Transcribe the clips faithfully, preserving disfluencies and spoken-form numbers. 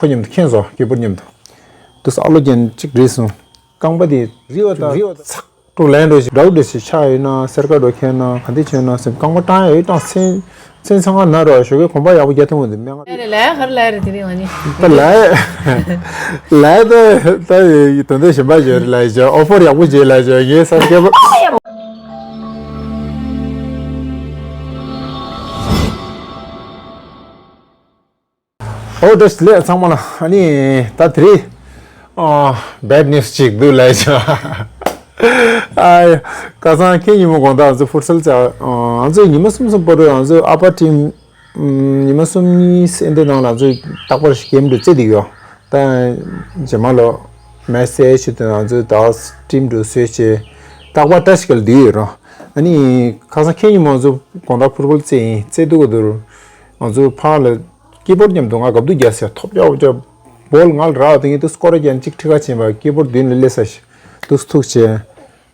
ཁོ་མཉམ་དུ་ཁེངས་སོ། སྐྱིད་པོ་མཉམ་དུ། དུ་ས་ཨ་ལོ་རྒྱན་གཅིག་རེད་སོང་། རྐང་པ་དེ་རི་བ་དང་རི་བ་ཚག་འགྲོ་ལན་འགྲོ་ཞིག་འདྲ་བོ་འདྲ་ཞིག་ཆགས་ཡོད་ན། སེར་ཀ་འགྲོ་ཁེངས་ན་ག་འདི་བྱས་ན་སེམས། རྐང་པ་བཏང་ཡ་ཡོད་དང་སེམས། སེམས་ཚང་ང་ན་རོ་ཞོགས་ཀས་གོམ་པ་ཡག་པོ་རྒྱག་ཐུབ་མོ་འདི་སྨན་ཁང་། ལས་ལས་ཧར་ལས་རེད་དེ་རིང་ང་ནི། ད་ལས་ལས་ད་ད་དོན་དག་གཞན་པ་ཞིག་རེད། ལས་ཞོ་ཨོ་ཕོར་ཡག་པོ་བྱེད་ལས་ཞོ་ངའི་ས་སྐྱེས་པ། ཨོ་བཀྲ་ཤིས་བདེ་ལེགས་ཚང་མ་ལ། ཨ་ནི་ད་དེ་རིང་ཨ་བེཌ་ནིའུ་སི་ཅིག་འདུག་ལབ་བྱ། ཨ་ཁ་སང་ཁྱེད་ཉིན་མོ་དགོང་དག་ང་ཚོ་ཕུར་སལ་བྱ། ང་ཚོ་ཉི་མ་གསུམ་གསུམ་བར་དུ་ང་ཚོ་ཨ་ཕ་ཊིམ་ཉི་མ་གསུམ་གཉིས་ཨེ་འདི་ནང་ལ་ང་ཚོ་རྟག་པར་གེམ་འགྲོ་རྩེ་འདི་ཡོད། ད་རྗེས་མ་ལོ་མེ་སེ་ཇི་དེ་ང་ཚོ་ད་ཊིམ་འགྲོ་བཟོས་བྱས་རྟག་པར་བཀྲ་ཤིས་ཀལ་འདི་ཡོད་རོ། ཨ་ནི་ཁ་སང་ཁྱེད་ཉིན་མོ་ང་ཚོ་དགོང་དག་ཕུར་སལ་རྩེ་ཡིན་རྩེ་འདུག་ག་འདུག་ང་ཚོ་ཕར་ལ། སྐྱིད་པོར་མཉམ་དུ་ང་གབ་ཏུ་རྒྱག་ཟེར་ཐོབ་རྒྱག་རྒྱག་བོལ་ང་ལ་རག་དེ་ངས་དུ་སྐོར་ར་རྒྱག་གཅིག་ཁྲི་ཁ་ཕྱིན་པ་སྐྱིད་པོར་མདུན་ལ་སླེབས་ས་ཞིག་དུ་ཐུག་བྱས།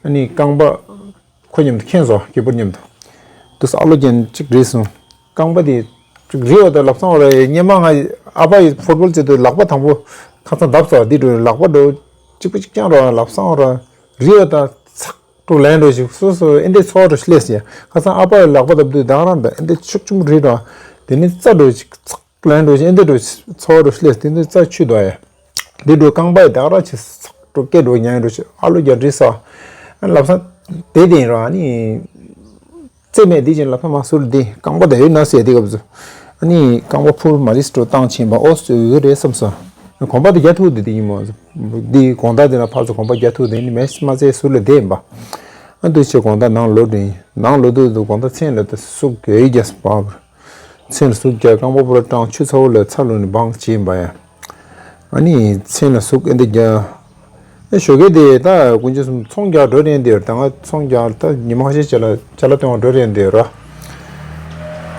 ཨ་ནི་རྐང་པ་ཁོ་མཉམ་དུ་ཁེངས་སོ། སྐྱིད་པོར་མཉམ་དུ་དུ་ས་ཨ་ལོ་རྒྱན་གཅིག་རིལ་སོང་། རྐང་པ་དེ་གཅིག་རིལ་བ་དང་ལབ་སང་བ་ར་སྙེ་མ་ང་ཨ་ཕ་ཡི་ཕུར་བོལ་བྱེད་དུས་ལག་པ་དང་པོ་ཁ་ཚང་བརྡབ་སོ། དེ་འགྲོ་ལག་པ་འགྲོ་གཅིག་པ་གཅིག་རྐྱང་ར་ལབ་སང་བ་ར་རིལ་བ་དང་ཚག་འགྲོ་ལན་འགྲོ་ཞིག་སོ་སོ་ཨེ་འདྲའི་ཚོར་བ་སླེབས་ཡ། ཁ་སང་ཨ་ཕ་ཡི་ལག་པ་བརྡབ་དུས་ད་ག་རང་ད་ཨེ་འདྲའི་ཆུག་ཆུག་རིལ་ར་དེ་ནི་རྩ་འགྲོ་ཞིག་ཚག་ལན་འགྲོ་ཞིག་ཨེ་འདྲ་འགྲོ་ཚོར་བ་སླེབས། དེ་ནི་རྩ་ཆུད་དོ་ཡ། འདི་འགྲོ་རྐང་པ་ཡི་ད་ག་རང་ཆེ་ཚག་འགྲོ་སྐད་འགྲོ་ཉན་འགྲོ་ཞིག་ཨ་ལོ་རྒྱ་འདྲི་ས་ལབ་ས་དེ་དེ་ཡིན་ར་ནི། རྩེ་མེད་འདི་ཅན་ལ་ཕ་མ་སུར་འདི་རྐང་པ་ད་ཡོད་ན་ཟེར་དེ་སྐབས་སུ། ཨ་ནི་རྐང་པ་ཕུར་མ་རིས་འགྲོ་བཏང་ཕྱིན་པ་ཨོ་སུ་ཡོད་རེད་བསམ་སོང་། གོམ་པ་དེ་རྒྱ་ཐུག་དེ་དེ་ཡིན་མོ། འདི་དགོང་དག་དེ་ལ་ཕར་ཚུར་གོམ་པ་རྒྱ་ཐུག་དེ་ནི་མེད་མ་ཚད་སུར་ལ་བསྡད་ཡིན་པ། ཨ་འདུ་ཆེ་དགོང་དག་ནང་ལོག་དུ་ཡིན། ནང་ལོག་དུ་དུ་དགོང་དག་མཚན་ལ་དུ་སུག་གེ་རྒྱ་སུ་བབ། མཚན་ལ་སུག་རྒྱ་རྐང་པ་པུ་ར་སྲང་ཆུ་ཚ་བོ་ལ་ཚ་ལུ་ནི་བང་བྱིན་པ་ཡ། ཨ་ནི་མཚན་ལ་སུག་ཨེ་འདི་རྒྱ། ཨེ་ཞོགས་ཀས་དེ་ད་དཀོན་མཆོག་གསུམ་ཚོང་རྒྱག་འགྲོ་རན་དེ་ད་ང་ཚོང་རྒྱག་ད་ཉི་མ་ཁ་ཤས་ཅ་ལ་ཅ་ལ་སྟོན་འགྲོ་རན་དེ་ར།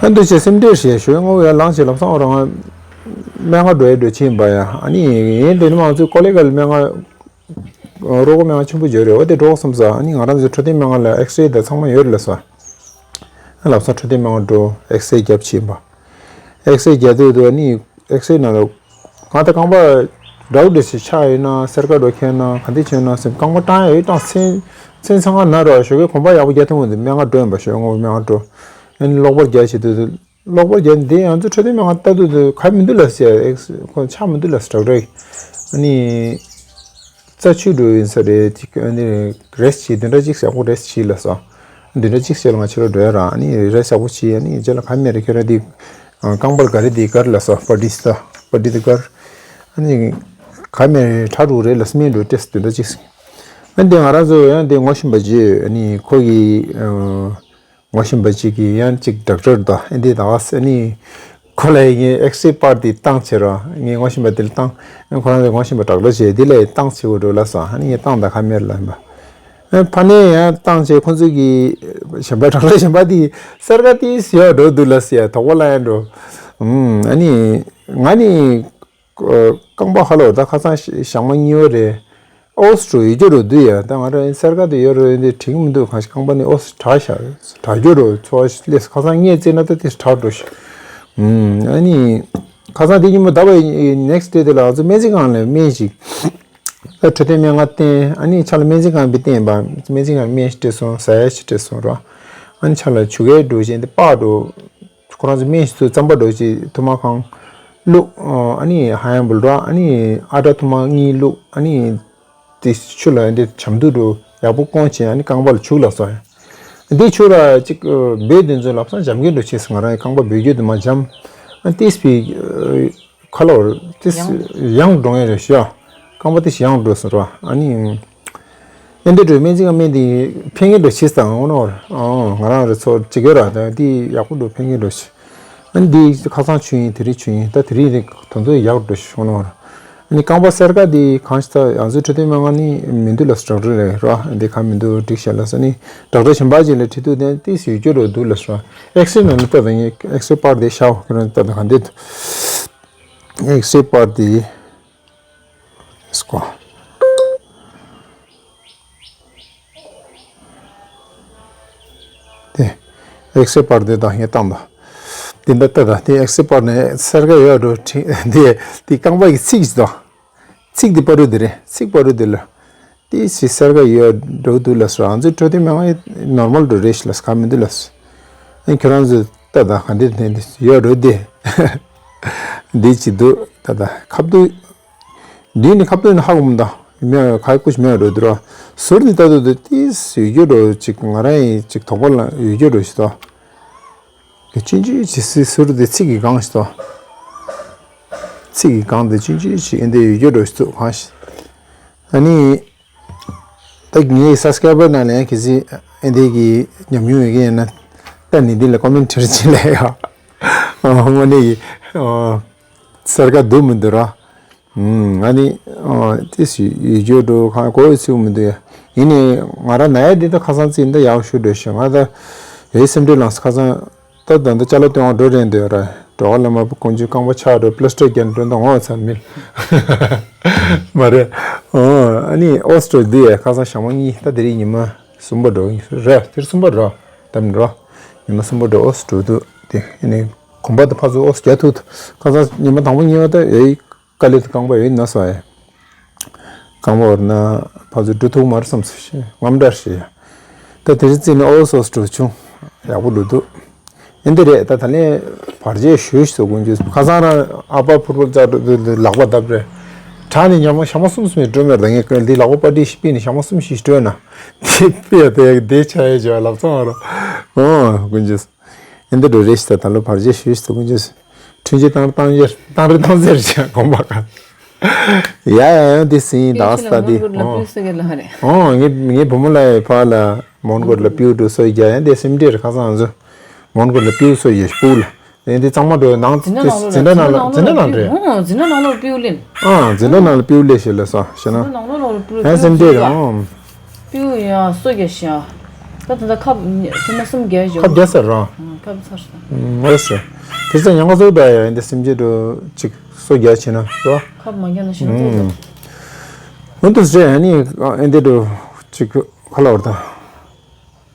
ཨ་འདུ་བྱས་སེམས་ཁྲལ་བྱས་ཞོགས་སྔ་བོ་ཡར་ལངས་བྱས་ལམ་སང་འོ་རང་སྨན་ཁང་འགྲོ་ཡས་འགྲོ་ཕྱིན་པ་ཡ། ཨ་ནི་ཡིན་དེ་ནི་མང་ཚོས་ཀོ་ལེ་གལ་སྨན་ཁང་རོ་ཀོ་སྨན་ཁང་ཆེན་པོ་བརྗོད་རེད། འོ་དེ་འགྲོ་བསམ་ས། ཨ་ནི་ང་རང་ཚོའི་འཕྲོད་བསྟེན་སྨན་ཁང་ལ་ཨེགས་རེ་དང་ཚང་མ་ཡོད་རེད་ལ་ས། ལབ་ས་འཕྲོད་བསྟེན་སྨན་ཁང་འགྲོ་ཨེགས་རེ་རྒྱབ་ཕྱིན་པ། ཨེགས་རེ་རྒྱབ་དུས་དུ་ཨ་ནི་ཨེགས་རེ་ནང་ལ་ང་ད་རྐང་པ་འདྲ་བོ་འདྲ་ཞིག་ཆགས་ཡོད་ན་སེར་ཀ་འགྲོ་ཁེངས་ན་ག་འདི་བྱས་ན་སེམས། རྐང་པ་བཏང་ཡ་ཡོད་དང་སེམས་སེམས་ཚང་ང་ན་རོ་ཞོགས་ཀས་གོམ་པ་ཡག་པོ་རྒྱག་ཐུབ་མོ་འདི་སྨན་ཁང་འགྲོ་ཡིན་པ་ཞོགས་སྔ་པོ་སྨན་ཁང་འགྲོ། ཨ་ནི་གློག་པར་རྒྱག་བྱེད་དུས་དུ་གློག་པར་རྒྱག་འདི་ང་ཚོ་འཕྲོད་བསྟེན་སྨན་ཁང་ལྟ་དུས་དུ་ག་མི་འདུག་ལ་ཟེར་ཨེགས་ཁོ་ཆགས་མི་འདུག་ལ་ཟེར་ཌོག་ཊར་ཨ་ནི། རྩ་ཆུ་འགྲོ་ཡིན་ས་རེད་ཅིག་ཨ་ནི་རེས་བྱེད་བདུན་ཕྲག་གཅིག་ཡག་པོ་རེས་བྱེད་ལ་སོ། བདུན་ཕྲག་གཅིག་ཤར་ལ་ང་ཕྱི་ལོགས་འགྲོ་ཡ་ར་ཨ་ནི་རེས་ཡག་པོ་བྱེད་ཨ་ནི་རྗེས་ལ་ག་མེད་རེད་ཁྱོད་ར་འདི། རྐང་པར་ག་རེ་འདི་དཀར་ལ་སོ་པ་ཏི་ས་པ་ཏི་འདི་དཀར། ཨ་ནི་ག་མེད་རེད་ཁྲག་འགྲོ་རེད་ལ་སྨན་འགྲོ་ཏེས་བདུན་ཕྲག་གཅིག་ཨ་ནི་འདི་ང་རང་ཚོ་ཡང་འདི་ངོ་ཤེས་པ་བརྗོད་ཨ་ནི་ཁོ་གི་ངོ་ཤེས་པ་གཅིག་གིས་ཡང་གཅིག་ཌོག་ཊར་དང་ཨེ་འདི་དང་ཨ་ནི་ཁོ་ལ་ངས་ཨེགས་རེ་པར་འདི་བཏང་བྱས་རོགས། ངས་ངོ་ཤེས་པ་འདི་ལ་བཏང་། ཁོ་རང་ཚོས་ངོ་ཤེས་པ་ཌོག་ཊར་བྱས་འདི་ལ་བཏང་བྱེད་དགོས་འགྲོ་ལ་སོང་། ཨ་ནི་ངས་བཏང་དང་ཁ་མེད་ལ་ཡིན་པ། ཕ་ནས་ཡང་བཏང་བྱས་ཁོ་ཚོས་ཀྱིས་གཞན་པ་ཌོག་ཊར་གཞན་པ་འདི་སེར་ཀ་ཏིས་ཡོད་འགྲོ་འདུག་ལ་ཟེར་དོགས་པ་ལ་ཡང་འགྲོ། ཨ་ནི་ང་ནི། རྐང་པ་ཧ་ལོ་ད་ཁ་སང་ཞག་མ་གཉིས་པ་རེད། ཨོ་སི་ཊོ་ཡོད་རྒྱུ་རུ་འདུག་ཡ། ད་ང་རང་སེར་ཀ་དེ་ཡོད་རུ་འདི་དྲིང་མི་འདུག་གང་ཞིག་རྐང་པ་ནི་ཨོ་སི་དྲག་ཤག་དྲག་རྒྱུ་རུ་ཚོ་བ་ལས་ཁ་སང་ངས་བརྩིས་ན་ད་དེ་དྲག་འགྲོ་ཤག་ཨ་ནི་ཁ་སང་དེ་ཉིན་མོ་ད་བ་ནེག་སི་ཊི་ཌེ་དེ་ལ་ང་ཚོ་སྨན་རྩིས་ཁང་ལ་སྨན་ཞིག་ད་འཕྲོད་བསྟེན་སྨན་ཁང་བསྟན། ཨ་ནི་ཆ་ལ་སྨན་རྩིས་ཁང་བི་བསྟན་པ་སྨན་རྩིས་ཁང་སྨན་ཞིག་སྤྲད་སོང་ཟ་ཡ་ཞིག་སྤྲད་སོང་ར། ཨ་ནི་ཆ་ལ་ཆུ་ཁའི་འགྲོ་བཞིན་དེ་པགས་འགྲོ། ཁོ་རང་ཚོ་སྨན་ཞིག་ཚོས་རྩམ་པ་འགྲོ་ཅིག་ཐུར་མ་གང་བླུགས། ཨ་ནི་ཧ་ཡང་བུལ་ར་ཨ་ནི་ཨ་ཏྲ་ཐུར་མ་གཉིས་བླུགས། ཨ་ནི་དེ་ཆུ་ལ་འདི་ཆམ་དུ་འགྲོ་ཡག་པོ་བསྐོལ་བྱས་ཨ་ནི་རྐང་པ་ལ་བྱུགས་ལ་སོང་། འདི་ཆུ་ར་ཅིག་བོད་དེ་ཚོ་ལབ་སང་འཇམ་གྱི་འགྲོ་བྱས་སོང་། ང་རང་གི་རྐང་པ་བོད་རྒྱུད་དུ་མ་འཇམ། ཨ་ཏིས་པའི་ཁ་ལོར་ཏིས་ཡང་འགྲོ་ངེས་རེད་ཤག་རྐང་པ་ཏིས་ཡང་འགྲོ་སོང་ར་ཨ་ནི། ཨེ་འདི་འགྲོ་སྨན་རྩིས་ཁང་སྨན་འདི་ཕན་གྱི་འགྲོ་ཕྱིས་དང་འོ་ནོར། ཨོ་ང་རང་རེ་ཚོ་གཅིག་གི་ར་ད་འདི་ཡག་པོ་འགྲོ་ཕན་གྱི་འགྲོ་ཕྱི། ཨ་འདི་ཁ་སང་ཆུ་ཡིན་དེ་རིང་ཆུ་ཡིན་ད་དེ་རིང་རིང་དོན་ཚོ་ཡག་འགྲོ་ཤི་འོ་ནོར། ཨ་ནི་རྐང་པ་སེར་ཀ་འདི་གང་ཞིག་ད་ང་ཚོའི་འཕྲོད་བསྟེན་སྨན་ཁང་ནི་མི་འདུག་ལ་ཌོག་ཊར་རེད་ར་འདི་གང་མི་འདུག་འགྲིག་ཤག་ལ་ས་ནི་ཌོག་ཊར་གཞན་པ་ཅིག་ལ་ཁྲིད་དུས་དེ་ཏིས་ཡོད་རྒྱུ་རུ་འདུག་ལ་སོ། ཨེགས་རེ་ནང་ལ་ལྟ་དང་ངས་ཨེགས་རེ་པར་འདི་ཤའོ་ཁྱོད་རང་ལྟ་དང་ག་འདི་འདུག་ཨེགས་རེ་པར་འདི། སྐོ། དེ། ཨེགས་རེ་པར་དེ་དང་ངས་བཏང་དང་། དེ་འདྲ་ལྟ་དང་དེ་ཨེག་སི་པར་ནས་སེར་ཀ་ཡོད་འགྲོ་དེ་དེ་རྐང་པ་གི་ཚིགས་ཤིག་དང་། ཚིགས་དེ་པ་རུ་དེ་རེད། ཚིགས་པ་རུ་དེ་ལ་དེ་སི་སེར་ཀ་ཡོད་འགྲོ་འདུག་ལ་སོ། ང་ཚོའི་འཕྲོད་བསྟེན་མི་ང་ནོར་མལ་འགྲོ་རེད་ཤི་ལ་སོ། ག་མི་འདུག་ལ་སོ། ཨ་ཁྱོད་རང་ཚོས་ལྟ་དང་ག་འདི་དེ་འདི་ཡོད་འགྲོ་དེ་འདི་ཅི་འདུག་ལྟ་དང་ཁབ་ཏུ། འདི་ནི་ཁ་བཏོན་ནི་ཧ་གོ་མི་འདུག་མེད་ཁ་ཀུ་ཤི་མེད་འགྲོ་འདུག་ར། ཟུར་འདི་ལྟ་དུས་དུ་ཏིས་ཡོད་རྒྱུ་འགྲོ་ཅིག་ང་རང་ཡིན་ཅིག་དོགས་པ་ལ་ཡོད་རྒྱུ་འགྲོ་ཞིག་དོ། དེ་ཅི་ཅི་ཅི་སི་ཟུར་འདི་ཚིག་གི་གང་ཞིག་དོ། ཚིག་གི་གང་དེ་ཅི་ཅི་ཅི་ཨེ་འདི་ཡོད་རྒྱུ་འགྲོ་ཞིག་དོ་གང་ཞིག་ཨ་ནི། ད་ངའི་སབ་སི་ཀ་རའི་བར་ནང་ལ་ཡང་གལ་སྲིད་ཨེ་འདི་གི་ཉམས་མྱོང་ཡོད་ཀྱི་ཡིན་ན། ད་ནི་འདི་ལ་ཀོ་མེན་ཊི་བྱེད་ལས་ཡ། དངོས་གནས་ཀྱི་སེར་ཀ་འདུག་མི་འདུག་ར། ང་ནི་ཏི་སི་ཡོད་རྒྱུ་འགྲོ་གང་གོ་ཡི་ཚིག་མི་འདུག་ཡ། ཡིན་ནའི་ང་རང་ན་ཡ་འདི་ད་ཁ་སང་ཚིག་འདི་ཡག་ཤོས་འགྲོ་ཞིང་ང་ད་ཡོད་སེམས་ཁྲལ་ལངས་ཁ་སང་ད་ད་ད་ཅ་ལག་སྟོན་བ་འགྲོ་རན་འདོད་ར་འགྲོ་ག་ལ་མ་བུ་ཀོང་ཇུ་རྐང་པ་ཆག་འགྲོ་པི་ལ་སི་ཊར་རྒྱན་འགྲོ་འདི་ངོ་ཚ་མིན་མ་རེད། ཨ་ནི་ཨོ་སི་ཊོ་འདི་ཡ་ཁ་སང་ཞག་མ་གཉིས་ད་དེ་རིང་ཉི་མ་གསུམ་པ་འགྲོ་ར་དེར་གསུམ་པ་འགྲོ་ད་མི་འགྲོ་ཉི་མ་གསུམ་པ་འགྲོ་ཨོ་སི་ཊོ་འདུག་དེ་ཨ་ནི་གོམ་པ་དེ་ཕར་ཚུར་ཨོ་སི་རྒྱག་ཐུབ་ཐུབ་ཁ་སང་ཉི་མ་དང་པོ་གཉིས་པ་ད་ཡ། དཀའ་ལས་དུ་རྐང་པ་ཡོད་ན་སོ་ཡ། རྐང་པ་བར་ན་ཕ་ཚོ་འགྲོ་ཐུབ་མ་རེད་བསམ་སོ་ཞེས་དངངས་འདྲ་ཞེས། ད་དེ་རིང་རྩིས་ནས་ཨོ་སོ་སོ་འགྲོ་བྱུང་ཡག་པོ་ལུས་འདུག་ཨེ་འདི་རེད་ད་ད་ལན་བར་ཆད་ཞུས་སོ་ཀུན་གྱིས་ཁ་སང་རང་ཨ་ཕ་ཕུར་ཕུར་རྩ་འགྲོ་དུས་ལག་པ་བརྡབ་རེད། དྲག་ནས་ཉམས་ཞག་མ་གསུམ་གསུམ་ཡི་སྤྲོད་མེད་ད་ངས་འདི་ལག་པ་པ་ཏི་ཞིག་པི་ནས་ཞག་མ་གསུམ་ཞིག་སྤྲོད་ན་དེ་པི་ཡ་དེ་དེ་ཆ་ཡ་བྱ་ལབ་ཚང་བ་རོ་ཨོ་ཀུན་གྱིས། ཨེ་འདི་འགྲོ་རེ་ཞིག་ད་ད་ལོ་བར་ཆད་ཞུས་ཞིག་ད་ཀུན་ཅི་ཁྲུན་ཆེ་བཏང་བཏང་ཡེར་བཏང་རེ་བཏང་ཟེར་བྱས་གོམ་པ་ག་ཡ་ཡ་ཡང་འདི་སིན་ད་ཨ་སི་ད་འདི་ཨོ་ངའི་ངའི་བུ་མོ་ལ་ཕ་ལ་མོན་གྷོ་ལ་པིའུ་འགྲོ་སོ་རྒྱ་ཡང་འདི་སེམས་འདྲེར་ཁ་སང་ཚོ་མོན་གྷོ་ལ་པིའུ་སོ་ཡེ་སྤུག་ལ་ཡང་འདི་གཙང་མ་འགྲོ་ནང་འཛིན་གྲྭ་ནང་ལོགས་འཛིན་གྲྭ་ནང་ལ་འཛིན་གྲྭ་ནང་འཛིན་གྲྭ་ནང་རེད། འཛིན་གྲྭ་ནང་ལོགས་པིའུ་ལེན། ཨ་འཛིན་གྲྭ་ནང་ལ་པིའུ་ལེ་ཞེས་ལ་སོ་ཞེ་ན་འཛིན་གྲྭ་ནང་ལོགས་པིའུ་ཡང་སེམས་འདྲེར་ཨོ། པིའུ་ཡང་སོ་རྒྱག་ཤག་ད་ད་ལྟ་ཁབ་ཉི་ཐུན་མ་གསུམ་རྒྱག་ཞོག་ཁབ་རྒྱག་ས་རང་། ཁབ་ཚར་སོང་། ཨོ་སོ། དེ་ཚོ་ཉང་ཁ་སོ་ད་ཡ་འདི་སེམས་ཅན་དུ་ཅིག་སོ་རྒྱག་བྱེད་ན་རོ། ཁབ་མ་རྒྱག་ན་ཞེ་ན་ཏོག་ཏོ། འོན་ཏེ་ཟེ་ཨ་ནི་ཨེ་འདི་དུ་ཅིག་ཁ་ལ་བར་ད།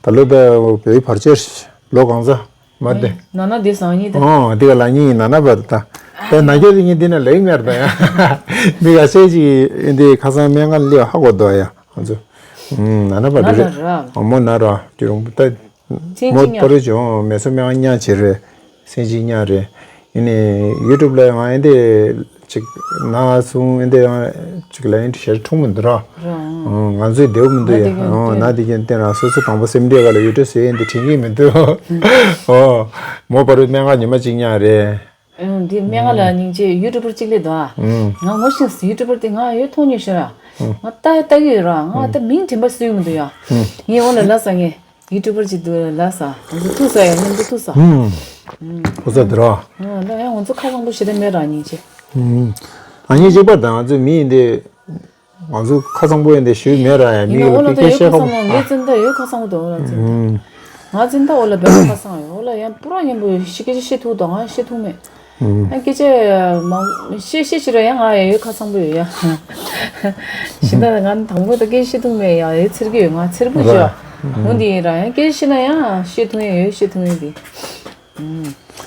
ད་ལོ་ད་བོད་བར་ཆད་ལོ་གང་ཚ། མ་བདེ། ན་ན་བདེ་སང་ཉིད་དང་། ཨོ་འདི་ག་ལ་ཉིད་ན་ན་བར་ད། ད་ན་རྒྱ་དེ་ཉིད་འདི་ན་ལེགས་མེར་ད་ཡ། འདི་ག་ཤེས་ཅིག་འདི་ཁ་སང་སྨན་ཁང་ལ་ཧ་གོ་དོ་ཡ་ང་ཚོ། ན་ན་བར་ན་དུ་རེད། ན་ར། ཨོ་མོ་ན་ར་དུ་རུང་ད། མཚན་མོ་གཅིག་ཉག་པོ་རེ་བྱུང་མེ་སོ་སྨན་ཁང་ཉག་བྱེད་རེད། སེམས་ཅན་ཉག་རེད། ཡིན་ནའི་ཡུ་ཊུབ་ལ་ང་ཨེ་འདི་ཅིག་ན་སོང་ཨེ་འདི་ཅིག་ལ་ཨེ་འདི་ཞེ་འཁྲུངས་མི་འདུག་ར། རང་ང་ཚོའི་བདེ་བོ་མི་འདུག་ཡ། ན་དེ་གན་ན་དེ་གན་བསྟན་ར་སོ་སོ་དང་པོ་སེམས་འདྲེ་ག་ལ་ཡུ་ཊུབ་ཟེར་ཨེ་འདི་དྲན་གི་མི་འདུག་ཨོ་མོ་པ་རུ་སྨན་ཁང་ཉི་མ་གཅིག་ཉག་རེད། འདི་སྨན་ཁང་ལ་སྙིང་རྗེ་ཡུ་ཊུབ་པར་གཅིག་སླེབས་འདུག་ཨ། ང་ངོ་ཤེས་ཡུ་ཊུབ་པར་དེ་ང་ཡོད་མཐོང་མྱོང་ཤེས་ར། ང་ལྟ་ལྟ་གི་ཡོད་ར་ང་ལྟ་མིང་དྲན་པ་སུ་ཡོད་མི་འདུག་ཡ། ངས་འོ་ལ་ལ་ས་ངས། ཡུ་ཊུབ་པར་ཅིག་འདུག་ལ་ས། ང་ཚོ་ཐུག་ས་ཡ་སྙིང་པོ་ཐུག་ས། ཨུམ། ཐུག་ས་འདི་ར། ཨ་ད་ཡང་ང་ཚོ་ཁ་བཟང་པོ་ཞེ་དྲག་མེད་ར་སྙིང་རྗེ། ཨུམ། ཨ་སྙིང་རྗེ་པར་དང་ང་ཚོ་མི་ཡིན་ཏེ། ང་ཚོ་ཁ་བཟང་པོ་ཡིན་ཏེ་ཞུས་མེད་ར་ཡ་མི་ཡིན་ན་ཡོད་འོ་ལ་ལ་ད་ཡོད་ཁ་བཟང་པོ་ངའི་ཙན་ད་ཡོད་ཁ་བཟང་པོ་འདུག་འོ་ལ་ཙན་ད། ཨུམ། ང་ཙན་ད་འོ་ལ་བེ་ཁ་བཟང་ཡོད་འོ་ལ་ཡང་པུ་ར་ཡིན་པོ་ཤི་ཀེ་ཅི་ཤི་ཐུག་དང་ང་ཤི་ཐུག་མེད། ཨ་སྐད་ཆ་མང་བཤད་བཤད་ཕྱིར་ཡང་ང་ཡ་ཡོད་ཁ་བཟང་པོ་ཡོད་ཡ། ཞེ་ད་ང་དང་པོ་ད་སྐད་བཤད་ཐུབ་མེད་ཡ་ཡོད་ཚེར་གི་ཡོད་ང་ཚེར་པོ་ཡོད། འོ་འདི་ཡིན་ར་ཡང་སྐད་བཤད་ན་ཡང་བཤད་ཐུབ་ཡ་ཡོད་བཤད་ཐུབ་ཡ་འདི།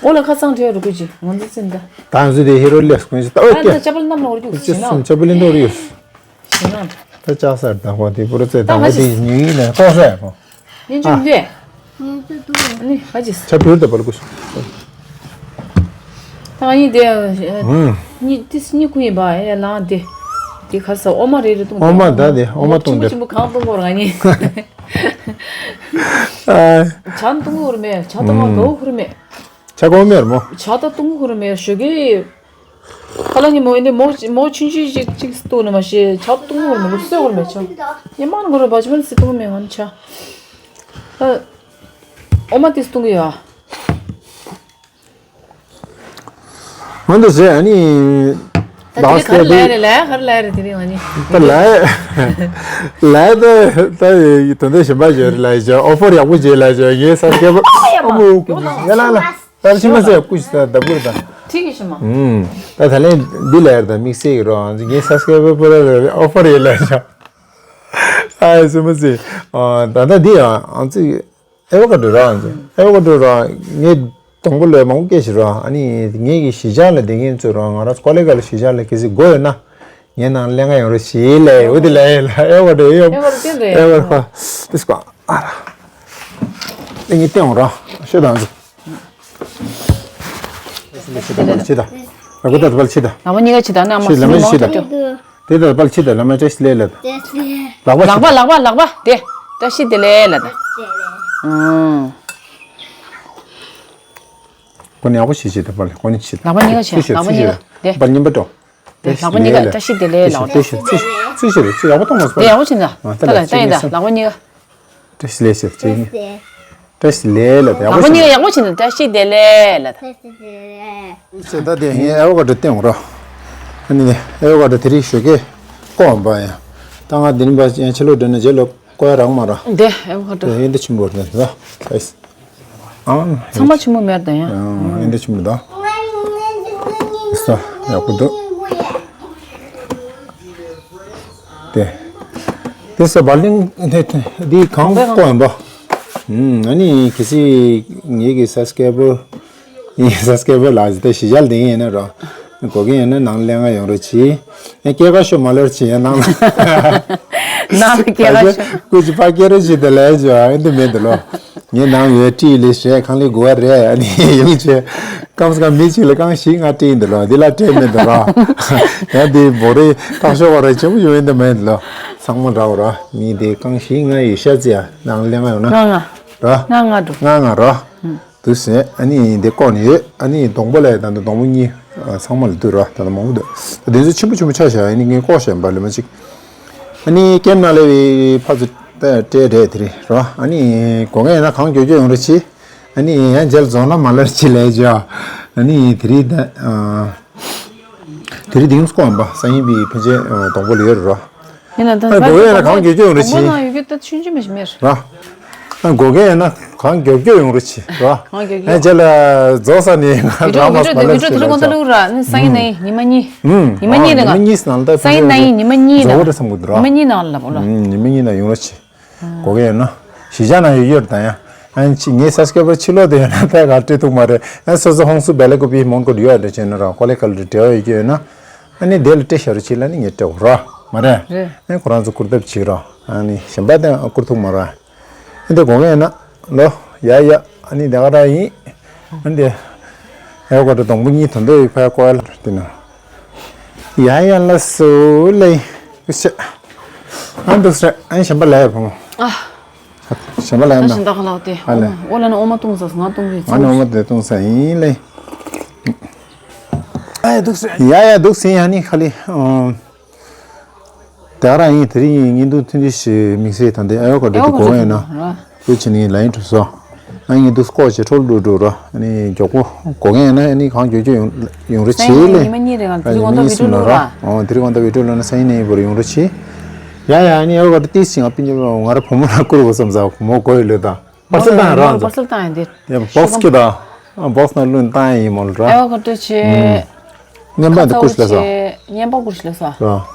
ཨོ་ལ་ཁ་སང་དྲི་ཡ་རུ་ཀུ་ཅི་ང་ཚོ་ཙིན་ད། ད་ང་ཚོ་དེ་ཧེ་རོ་ལེགས་ཀུན་ཞིག་ད་ཨོ་ད་ཀྱེ། ད་ཅ་པལ་གནམ་ལ་འོར་རྒྱུག་ཅི་ཞེ་ན། སུམ་ཅ་པལ་ལིན་འོར་ཡོད། ཞེ་ན། ད་ལྕགས་སར་ད་ཧོ་དེ་པུ་ར་ཙེ་ད་ད་ཧོ་ཧ་ཅི། དེ་ཉུང་ཡིན་ལ་ལྐོག་ཟ་ཡ་ཧོ། ཉན་ཅུང་ཨ། དེ། ཉན་ཅུང་དུ། ཨ་ནི་ཧ་ཅི། ཆ་བུར་ད་པར་ཀུ་ཤི། ད་ང་གཉིས་དེ། ཨུམ། གཉིས་ཏིས་གཉིས་ཀུན་ཡིན་པ་ཨེ་ལང་དེ། དེ་ཁ་ས་ཨོ་མ་རེ་རེ་བཏུང་ཨོ་མ་ད་དེ་ཨོ་མ་བཏུང་ཆེན་པོ་དེ། ཆེན་པོ་གང་བཏུང་གོ་ར་ང་གཉིས། ཨ། ཇ་བཏུང་གོ་ར་མེད་ཇ་བཏུང་གོ་གོ་ཁུར་མེད། ཇ་གོ་མེད་ར་མོ། ཇ་ད་བཏུང་གོ་ར་མེད་ཞོ་གི། ཁ་ལ་ནི་མོ་ཨེ་འདི་མོ་མོ་ཆུང་ཆུང་ཅིག་ཅིག་བཏུང་ནི་མ་ཤེས་ཇ་བཏུང་གོ་ར་མེད་ལུགས་སྲོལ་གོ་ར་མེད་ཇ། ཉི་མ་ནི་གོ་ར་བ་ཇི་མ་ནི་སི་བཏུང་གོ་མེད་ང་ནི་ཇ། ཨ། ཨོ་མ་ཏིས་བཏུང་གི་ཡོད། འོན་ཏེ་ཟེར་ཨ་ནི། ད་དེ་ག་རེ་ལབ་རེད་ལབ་ག་རེ་ལབ་རེད་དེ་རིང་ཨ་ནི། ད་ལབ། ལབ་ད་ད་དོན་དག་གཞན་པ་བརྗོད་རེད་ལབ་ཅོ་ཨོ་ཕར་ཡག་པོ་བརྗོད་ལབ་ཅོ་ངའི་སབ་སི་ཀ་རའི་བར་ཨ་མོ་ཡ་ལ་ལ་ད་ཕྱི་མ་ཟེར་ཀུ་ཤི་ད་ད་བུར་ད། ཁྲིག་གི་ཤི་མ། ཨུམ། ད་ད་ལན་འདི་ལབ་ད་དམིགས་བསལ་གི་རོ་ངའི་སབ་སི་ཀ་རའི་བར་ཨོ་ཕར་ཡོད་ལབ་ཅོ། ཨ་སུ་མ་ཟེར། ད་ད་འདི་ཡང་ཨང་ཙི། ཨེ་བོ་ཀ་ཌོ་ར། ཨེ་བོ་ཀ་ཌོ་ར་ངས་ སྡོང་པོ་ལོས་མང་པོ་སྐྱེས་ཤིག་རོ། ཨ་ནི་ངེད་ཀྱི་གཞིས་ཆགས་ལ་བསྡད་མཁན་ཚོས་རོ། ང་རང་ཚོ་ཀོ་ལེ་ག་ལ་གཞིས་ཆགས་ལ་གལ་སྲིད་དགོས་ཡོད་ན། ངའི་ནང་ལེན་ག་ཡོང་རོགས་བྱེད་ལེ། འོ་དེ་ལ་ཡོད་ལ་ཨེ་བ་འགྲོ་ཡོད། ཨེ་བ་རེད་ཨེ་བ་རེད་ཁོ། དེ་སྐོ་ཨ་ར། ཨེ་ངས་བསྟན་འོང་ར། ཤོད་དང་། ཕྱི་ད། ལག་པ་གཉིས་ཀ་ཕྱི་ད་ན་མ་ཕྱི་ལ་མ་ཕྱི་ད། དེ་ད་པལ་ཕྱི་ད་ལ་མ་བཀྲ་ཤིས་བདེ་ལེགས་ལ། ལག་པ་ལག་པ་ལག་པ་ལག་པ་དེ་བཀྲ་ཤིས་བདེ་ལེགས་ལ་ད། ཨང་། ཁོ་ནི་ཡག་པོ་ཞིག་བྱེད་དང་པ་ལས་ཁོ་ནི་ཕྱི་ད། ལག་པ་གཉིས་ཀ་བྱེད། ལག་པ་གཉིས་ཀ་དེ། པ་ལ་གཉིས་པ་འགྲོ། དེ་ལག་པ་གཉིས་ཀ་བཀྲ་ཤིས་བདེ་ལེགས་ལགས། བཀྲ་ཤིས་བདེ་ལེགས་ལགས། བཀྲ་ཤིས་བདེ་ལེགས་ལགས། བཀྲ་ཤིས་བདེ་ལེགས་ལགས། དེ་ཡག་པོ་བྱེད་ད། ད་ལ་ད་ཡིན་ད་ལག་པ་གཉིས་ཀ། བཀྲ་ཤིས་བདེ་ལེགས་ལགས། བཀྲ་ཤིས་བདེ་ལེགས་ལགས། ཡག་པོ་བྱེད་ད། ལག་པ་གཉིས་ཀ་ཡག་པོ་བྱེད་ད། བཀྲ་ཤིས་བདེ་ལེགས་ལགས། བཀྲ་ཤིས་བདེ་ལེགས། ད་དེ་ངས་ཨེ་ཝ་ཀ་ཌོ་བསྟན་འོང་རོགས། ཨ་ནི་ཨེ་ཝ་ཀ་ཌོ་དེ་རིགས་ཞོགས་ཀས་བཀོག་འོང་པ་ཡང་། ད་ང་འདི་རིང་པ་ཡང་ཕྱི་ལོགས་འགྲོ་ན་རྗེས་ལོ་བཀོག་ཡ་རག་མ་ར། འདི་ཨེ་ཝ་ཀ་ཌོ། དེ་ཡིན་ད་ཆེན་པོ་རེད་ད། ཨ། ཚང་མ་ཆུ་མོ་མེར་དང་ཡང་། ཨ་འདི་ཆུ་མོ་དང་། ས་ཡག་པོ་འདུག་དེ། དེ་ས་བ་ལིང་དེ་དེ་གང་གོ་ཡིན་པ། ཨ་ནི་གལ་སྲིད་ངེད་ཀྱི་སབ་སི་ཀེ་རའེ་བར་ངའི་སབ་སི་ཀེ་རའེ་བར་ལ་ཟི་ད་གཞིས་ཆགས་ལ་དེ་ཡིན་ན་རོ། གོ་གི་ཡིན་ན་ནང་ལས་ང་ཡོང་རོགས་གྱིས། ཨེ་སྐྱེས་ཀ་ཤོ་མ་ལར་ཆེ་ཡང་ནང་ལ། ནང་ལ་སྐྱེས་ཀ་ཤོ། ཀུ་ཅི་པ་སྐྱེས་རོགས་གྱིས་དེ་ལས་ཇོ་ཨེ་འདི་མེད་དེ་ལོ། ངའི་ནང་ཡོད་ཀྲི་ལི་ཞེས་ཁང་ལི་གོ་བ་རེད། ཨ་ནི་ཡོང་ཆེ། ཀམ་སི་ཀམ་མི་གཅིག་ལ་རྐང་བཞི་ལྔ་སྤྲད་ཡིན་འདི་ལོ། འདི་ལ་སྤྲད་མེད་འདི་ལོ། ཡང་འདི་བོ་རེ་ཐག་ཤོག་བ་རེ་ཆེན་པོ་ཡོང་ཡིན་འདི་མེད་འདི་ལོ། ཚང་མ་འདྲ་བོ་རོ། མི་འདི་རྐང་བཞི་ལྔ་ཡོད་ཤ་ཚི་ཡ་ནང་ལས་ང་ཡོང་ན། ལྔ་ལྔ། རོ། ལྔ་ལྔ་འགྲོ། ལྔ་ལྔ་རོ། འདུག་ཟེར། ཨ་ནི་འདི་བཀོག་ནས་ཡོད། ཨ་ནི་སྡོང་པོ་ལ་ད་ལྟ་སྡོང་པོ་གཉིས་ཚང་མ་ལ་འདུག་རོ། ད་ལྟ་མང་པོ་འདུག་དེ་ཚོ་ཆེན་པོ་ཆེན་པོ་ཆགས་བཞག་ཨ་ནི་ངས་བཀོག་བཞག་པ་ལས་མ་གཅིག་ཨ་ནི་ཀེམ་ནང་ལས་བའི་ཕ་ཚོ་སྤྲད་སྤྲད་དེ་རེད་རོ། ཨ་ནི་དགོས་མཁན་ཡིན་ན་གང་མགྱོགས་མགྱོགས་ཡོང་རོགས་གྱིས། ཨ་ནི་ཡང་རྗེས་ལ་རྫོང་ལ་མ་ལར་གྱིས་ལས་བྱ། ཨ་ནི་དེ་རིང་ད། དེ་རིང་དེང་སྐོང་བ་སང་ཉིན་པའི་ཕན་ཆད་སྡོང་པོ་ལ་ཡོད་རོ། ཡིན་ན་ད་ཨ་གོ་ཡོད་ན་གང་མགྱོགས་མགྱོགས་ཡོང་རེ་བྱིན། ཡོད་ད་ཆུང་ཆུང་མི་ཞིག་མེར། ར། ཨ་གོ་གེ་ཡོད་ན་གང་མགྱོགས་མགྱོགས་ཡོང་རེ་བྱིན་ར། གང་མགྱོགས་མགྱོགས། ཨ་རྗེས་ལ་རྫོགས་ས་ནས་ང་རང་མ་སོང་ལ་ལུག་ཁྲོད་དེ་རིང་གོང་ས་ལུག་ར་ནི་སང་ཉིན་ནས་ཉི་མ་གཉིས། ཉི་མ་གཉིས་ནང་ཉི་མ་གཉིས་ནང་ལ་ད་སང་ཉིན་ནས་ཉི་མ་གཉིས་ནང་ལ་རྫོགས་རེ་བསམ་གི་འདུག་ར། ཉི་མ་གཉིས་ནང་ལ་ལབ་འོ་ལ། ཉི་མ་གཉིས་ནང་ཡོང་རེ་བྱིན། གོ་གི་ཡོད་ན། གཞིས་ཆགས་ནང་ཡོད་ཡོད་དང་ཡང་། ཨ་ནི་ངའི་སབ་སི་ཀེ་རའེ་བར་ཕྱི་ལོགས་དེ་ཡོད་ན་ད་ག་སྤྲད་ཐུབ་མ་རེད། ཨ་སོ་སོ་ཧོང་སུ་བེ་ལ་ཀོ་པི་མོན་གྷོ་ཡོད་འདྲ་བྱས་ན་རང་ཀོ་ལེ་ཀ་ལ་འབྲེལ་བ་ཡོད་ཀྱི་ཡོད་ན། ཨ་ནི་དེ་ལ་སྤྲད་ཤ་རུ་ཕྱི་ལ་ནི་ངས་སྤྲད་འོ་ར། མ་རེད། རེད། ཨ་ཁོ་རང་ཚོ་བསྐུར་ཐབས་བྱེད་རོགས། ཨ་ནི་གཞན་པ་དེ་བསྐུར་ཐུབ་མ་རེད། ཨ་འདི་གོ་གི་ཡོད་ན། ལོ། ཡ་ཡ། ཨ་ནི་དེ་ག་རང་ཡིན། ཨ་འདི། ཨེ་ཝ་ཀ་ཌོ་སྡོང་པོ་གཉིས་དོན་དུ་ཡི་ཕ་ཡ་ཀོ་ཡ་ལ་དེ་ན། ཡ་ཡ་ལ་སུ་ལེ། ཨ་འདུག་སེ། ཨ་གཞན་པ་ལ་ཡ་བུ་མོ། ཨ། གཞན་པ་ལ་ཡ་ན། གཞན་དག་ལ་དེ། ཨ་ལེ། ཨོ་ལ་ནི་ཨོ་མ་བཏུང་ས་ང་བཏུང་གི། ང་ནི་ཨོ་མ་དེ་བཏུང་ས་ཡིན་ལེ། ཨ་ཡ་འདུག་སེ། ཡ་ཡ་འདུག་སེ་ཡ་ནི་ཁ་ལི། ཨོ། དེ་ག་རང་ཡིན། དེ་རིང་ཡིན་བརྙན་ཐུང་ཐུང་འདི་ཞིག་དམིགས་བསལ་དང་དེ་ཨེ་ཝ་ཀ་ཌོ་དེ་གོ་མཁན་ཡིན་ན། དེ་བྱས་ནས་ལ་ཡིན་གྲུབ་སོང་། ཨ་ནི་འདུག་སྐོར་བྱེད་འཕྲོ་བླུག་འགྲོ་ར། ཨ་ནི་མགྱོགས་པོ་གོ་མཁན་ཡིན་ན་ཨ་ནི་གང་མགྱོགས་མགྱོགས་ཡོང་ཡོང་རེ་བྱེད་ལེ། ཉི་མ་གཉིས་རེ་གང་དེ་ཉི་མ་གོང་ད་གཉིས་བི་ཌིའོ་སུ་ལ་བླུག་ར། ར། ཨོ་དེ་རིང་གོང་ད་བི་ཌིའོ་བླུག་ན་སང་ཉིན་ནས་ཡིན་པར་ཡོང་རེ་བྱེད། ཡ་ཡ་ཨ་ནི་ཨེ་ཝ་ཀ་ཌོ་ཏིས་ང་པི་ཉི་ང་ར་བུ་མོ་ལ་བསྐུར་དགོས་བསམ་ས་བུ་མོ་གོ་ཡི་ལོས་དང་། པར་སེལ་བཏང་ཡ་རང་པར་སེལ་བཏང་ཡ་འདི། ཡ་བོག་སི་ཁྱེར་དང་། བོག་སི་ནང་བླུགས་བཏང་ཡ་ཡིན་མོལ་ར། ཨེ་ཝ་ཀ་ཌོ་ཆེ། ཨུམ། བརྙན་པ་འདི་བསྐུར་ཤི་ལ་ས། བརྙན་པ་བསྐུར་ཤི་ལ་ས། ར།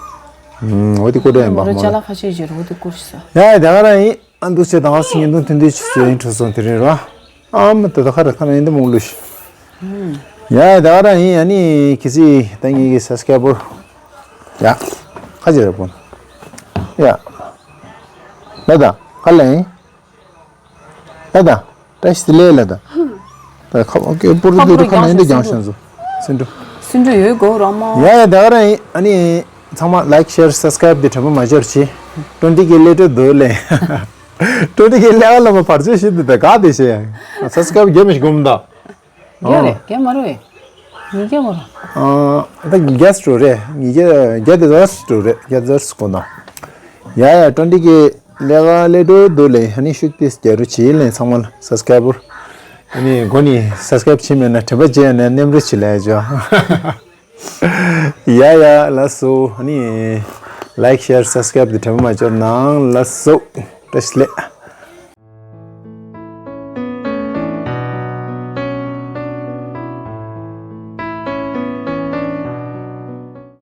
ཨུམ། འོ་དེ་བསྐུར་འདྲ་ཡིན་པ་མོ་མོ་ར་ལ། ཅ་ལག་ཁ་ཤས་ཡོད་ར་འོ་དེ་བསྐུར་ཤི་ས། ཡ་ཡ་དེ་ག་རང་ཡིན། ཨ་འདུག་ཆེ་དང་ཨ་སི་ཉིན་དུང་ཐུན་དུས་ཆུ་ཚོད་ཡིན་གྲོ་སོང་དེ་རིང་ར། ཨ་མ་དེ་ད་ཁ་ར་ཁ་ན་ཡིན་དེ་མོ་ལུ་ཤི། ཡ་ཡ་དེ་ག་རང་ཡིན། ཨ་ནི་ཁི་སི་ད་ངེད་ཀྱི་སབ་སི་ཀ་རའེ་བར། ཡ། ཁ་ཅིག་ར་བོ། ཡ། ལ་ད་ཁ་ལ་ཡིན། ཨེ་ད། བཀྲ་ཤིས་བདེ་ལེགས་ལ་ད། ད་ཁ་བ་ཀེ་པུར་ཁ་དུ་པུར་ཁ་ན་ཡིན་དུ་རྒྱང་རྒྱང་ཤང་ཤང་ཤང་། སུན་འགྲོ། སུན་འགྲོ་ཡོད་གོ་ར་མོ། ཡ་ཡ་ད་ག་ར་ཡིན། ཨ་ནི་ཚང་མ་ལའིཀ་ཤེར་སབ་སི་ཀ་རའེབ་དེ་དྲན་པ་མ་བརྗེད་རོགས་གྱིས། ཊོན་ཊི་ཀེ་སླེབས་འགྲོ་འདུག་ལེ། ཊོན་ཊི་ཀེ་སླེབས་ལ་མ་བར་ཆད་ཤི་འདུག་ད་ག་དེ་ཤེས། སབ་སི་ཀ་རའེབ་བརྒྱ་མི་ཞིག་གོམ་ད། བརྒྱ་རེད། བརྒྱ་མ་རེད། ཉིས་བརྒྱ་མ་རེད། ཨ་ད་བརྒྱ་འགྲོ་རེད། ཉིས་བརྒྱ་བརྒྱ་དེ་ཙམ་འགྲོ་རེད། བརྒྱ་ཙམ་གོ་ན། ཡ་ཡ་ཊོན་ཊི་ཀེ་ལས་ཀ་ལས་འགྲོ་འདུག་ལེ། ཨ་ནི་ཤུགས་ཏིས་རྒྱ་རུ་བྱེད་ལེ། ཚང་མ་ལ་སབ་སི་ཀ་རའེ་བར། ཨ་ནི་མགོ་ནས་སབ་སི་ཀ་རའེབ་བྱེད་མེད་ན་དྲན་པ་བརྗེད་ནས་མནན་རོགས་བྱེད་ལེ་ཇོ། ཡ་ཡ་ལགས་སོ། ཨ་ནི་ལའིཀ་ཤེར་སབ་སི་ཀ་རའེབ་དེ་དྲན་པ་མ་བརྗེད་གནང་། ལགས་སོ། བཀྲ་ཤིས་བདེ་ལེགས།